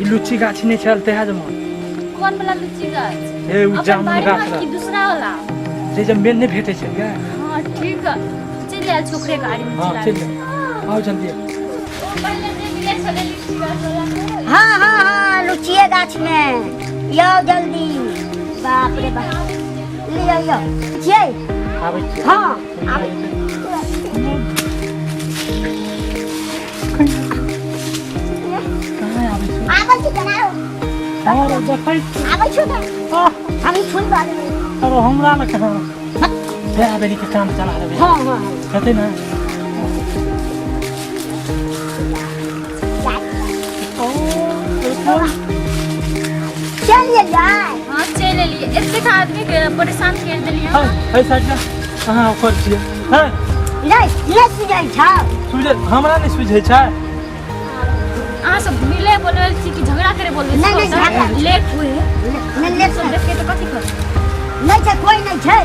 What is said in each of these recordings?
ई लुच्ची गाछी नहि छल तेहा जमा। कोन वाला लुच्ची गाछ? ए उ अपन जामुन बाड़ी गाछ में रह कि दूसरा वाला? जे जब मेन नहि भेटै छै गे। हाँ ठीक है, चलि आयल छोकरे गाड़ी में। हाँ चला चलि जाउ, आउ जल्दी। ओ पहिले जे मिलै छलै लुच्ची गाछ वाला। हाँ हाँ हाँ, लुचिए गाछ में यौ जल्दी। बाप रे बाप, लियो यौ छियै। आबै छियै। हाँ आबै। कहाँ आबै छै? आबै छी केना? अरे देखै छी। आबै छी ने। आह, हम ई फूल बारे में। अरे हमरा लग कहाँ बेरा बेरी के काम चला देबै। हाँ हाँ हेतै ने? चल जाए। हाँ चलि एलियै, एतेक आदमी के परेशान कर देलियै। है है साइड जा, अहाँ ओकर छियै है। नहीं नहीं सुझै छौ। सुझै हमरा नहि सुझै छै। अहाँ सब मिले बोलबै छी कि झगड़ा करे बोलबै? नहीं, नहीं, झगड़ा। लेट हुए। नहीं लेट सब देख के तऽ कथी करबै? नहीं छै, कोई नहीं छै।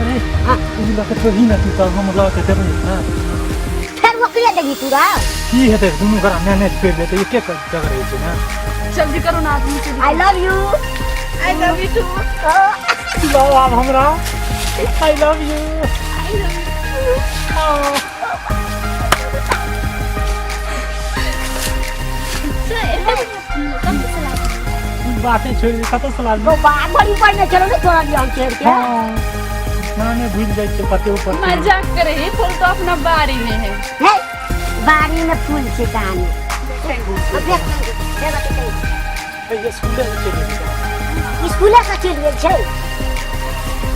अरे ई लऽ के तोही ने तू तऽ हम लऽ के देबै। हँ फेर ओकरे देबी तू रा। की हेतै? दुनू गोरा मैनेज करि लेतै, एके जगह रहै छै ने। जल्दी करो ना आदमी से। I love you. I love you too. लौ आब हमरा I love you. बाते छोड़ि दे, कतऽ से लागल? वो बात बड़ी ऊपर में चलो ने, तोरा लिया हम चढ़ के। हाँ नाने भूल जाइ छै कते ऊपर छै। मजाक करे है, फूल तो अपना बाड़ी में है। हे बाड़ी में फूल छै कहानी। अब देख, देख, देख। ए, स्कूले से चलि गेलै। स्कूले से चलि गेल छै।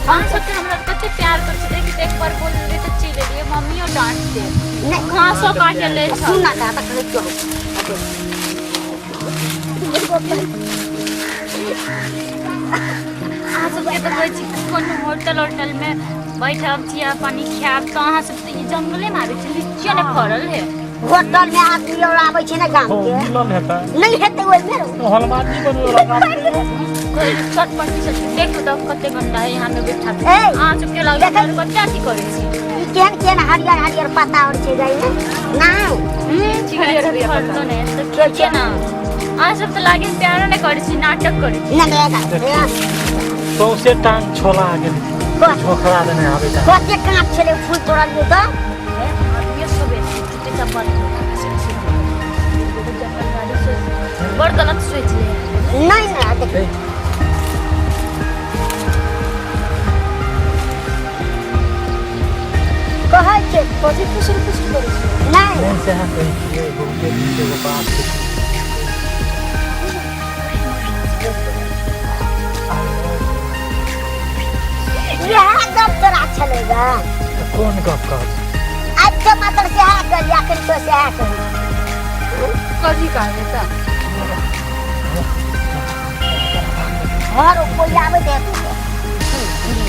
अहाँ सबके हमरा कते प्यार करै छै, देखी तऽ एक बार बोल देलियै तऽ चलि एलियै। मम्मियो डांट दे। नहीं घासो काटे ले छल। सुन ना, तऽ कहै छियौ। अहाँ सबके तऽ कहै छी कोनो होटल वोटल में बैठब, चिया पानी खायब, तऽ अहाँ सब तऽ ई जंगले में आबै छी, लीचियो ने फड़ल है। होटल में आदमी और आबै छै ने गाम हो के। मिलल हेतै। नहीं हेतै ओहिमे। हलवाजी बनबै वाला काम करियौ। कोई चटपटी सब देखो तऽ कते गंदा है यहाँ में बैठा। ए, अहाँ सबके लागल कते अथी करै छी। ई केहन केहन हरियर हरियर पत्ता और छै गाय में ना। हरियर हरियर फड़लो ने तऽ ठीक छै ना। अहाँ सब तऽ लागे प्यारो नहि करै छी, नाटक करै छी। ना ना। सौंसे टांग छोला गेल, झोखरा देने आबै ता। कते काँच छलै फूल तोड़लियै तऽ। आदमियो सब चुपचाप बंद हो। बड़ गलत सोच ले। नहीं ना देख। कहै छै कथी फुसुर फुसुर करै छै? नहीं। नहि सएह कहै छियै, बहुते दिन के एगो बात छै। इएह गप तोरा छलै गा? तऽ कोन गप कहब? आज तऽ मात्र सएह कहली, अखन तो सएह कहली। कथी कहबै तऽ? घर कोई आबै तऽ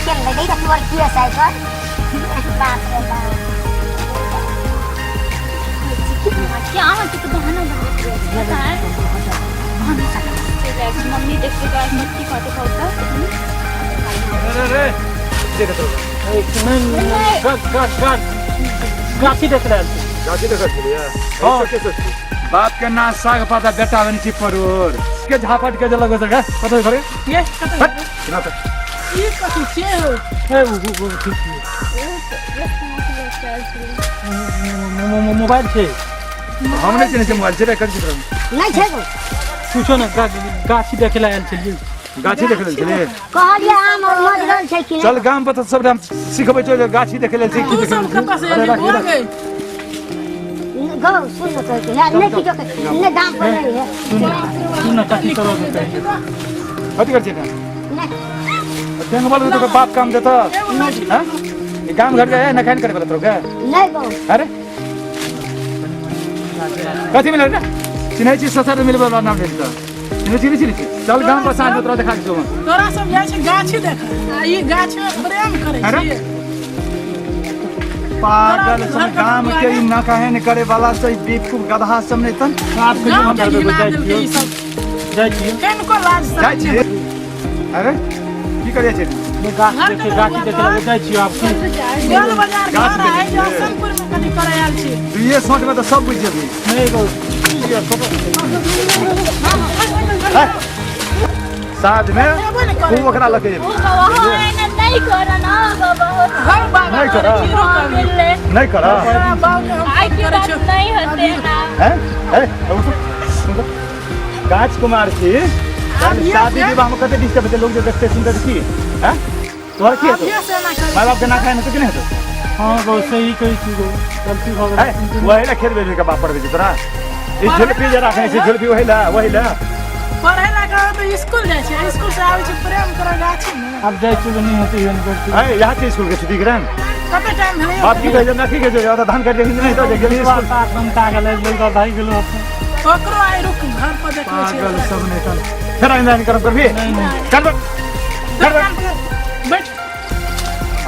केन नहीं तोर केस आइ पर। बाप रे बाप। क्या अहाँके तऽ बहाना बनबैत रहै छै, पता है? चलि जाइ छी, मम्मी देखतै तऽ कथी कहतै? कहतै रे रे देख तो नहि गाछी देख रहल छी। गाछी देखल छलियै? हाँ। के सोचती बाप के ना साग पाता, बेटा बनी छी परोर के झापट के देलक गे। कतौ करे ये कतऽ? हट ना तऽ। ई कथी छियै हौ? ए उ उ उ ठीक छै, मोबाइल छै। हम नहि चिन्है छियै मोबाइल छै रे, कथी छै? नहीं छै गो। पूछो ने, गाछी देखे ला आयल छलियै। गाछी देखे लेल छलियै? कहलियै आम और मजरल छै कि चल नहि। गाम पर तऽ सबटा हम सिखबै छौ जे गाछी देखे लेल छै की तू देखे सब लेल छै। कतऽ से अरे एली राख, बुआ राख। गई? गौ सुन न कहै छै है, नहीं किछो कहै, नहीं दाम पर नहीं है। सुन सुन, कथी करो के कहै? कथी करै छै? नहीं। टेंग बोल तो बाप काम देता हैं? ई गाम घर के है नखाइन करे वाला तोरा के? नहीं गौ। अरे कथी मिलल रे? चिन्है छी ससुर मिलबै वाला नाम लेल तऽ चिन्है छी नहि चिन्है छी? चल गाम पर साँझ में तोरा देखा के छौ। तोरा सब जाइ छै गाछी देखे आ ई गाछ में प्रेम करै अरे? छियै। पागल सब गाम के ई नकाहन करे वाला से बेवकूफ गधा सब नहीं तन। आप कहियो गाँव हम के घिना जाइ देलकै छियौ। ई सब। जाइ छियौ। कनिको लाज जाइ शरम छी। नहि। अरे की करिए छै? गाछ देखे गाछ देखे लगे जाइ छियो आब की गोल बाजार गाछ घर है देखै छियै। जसनपुर में कनि करे आयल छी। दुइये शॉट में तऽ सब बुझि जेबही। नहीं गो। साँझ में एबो ने करे। खूब ओकरा लऽ के जेबही। ओ बाबा हो एना नहीं करो ना बाबा हो। हम बाबा नहीं करै करऽ। छी, रुक अभी। मिलले नहीं करऽ। तोरा बाबू के हम आइ फोन के करै बात छियौ। नहीं होते ना। हैं? हैं? उठो। काच कुमार छी। आब शादी विवाह में कते डिस्टर्ब हेतै, लोग जे देखते सुनते तऽ की हैं? तोहर की हेतौ? अभिये से एना करै। माय बाप के ना खाए हेतौ कि नहि हेतौ? हाँ गो सही कहै छी गो, गलती भऽ गेल। हैं? वही ला खेत बेच के बाप पढ़बै छै तोरा। ई झुलपी जे राखने छै, झुलपी वही ला, वही ला। पढ़ै ला कहबै तऽ स्कूल जाइ छै, स्कूल से आबै छै प्रेम करऽ गाछी में। आब जाइ छियै नहीं होतै एहन गलती। हैं, यहाँ छै स्कूल के छुट्टी ग्रहण। कते टाइम भेलै? बाप की कहै छै, ना की कहै छै, ओतऽ धान काटि के नहि तऽ गेली स्कूल। बनता गेलै बोलता भागि गेलौ अपन। ओकरो आइ रुक घर पर देखबै छियै। पागल सब नहि चल। फेर आइंदा नहीं करब करबी? नहीं। चल बे। चल बे। दुकान पर बैठ।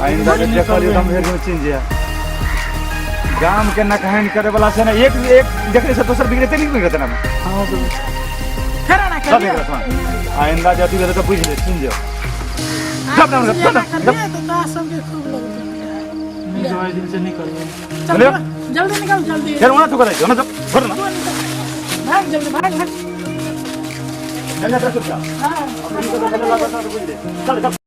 आइंदा के देखलियो तऽ हम फेर चिन्ह जाय। गाम के नकहन करे वाला से ना एक एक देखले से दोसर बिगड़ते नहीं बिगड़ते ना। हाँ गो। फेर एना सब करियै। बिगड़त वहाँ। आइंदा जति भेलै तऽ बुझि ले, चिन्ह जाओ। सब नाम एना सब करियै तऽ तोरा सबके खूब लगतौ। नहीं गो, आइ दिन से नहीं करबै। चल बोलियो। जल्दी निकल जल्दी। फेर वहाँ तो करै छौ ना, सब छोड़ ना। भाग जल्दी, भाग भाग। चल जा, चल जा। हाँ। चल चल।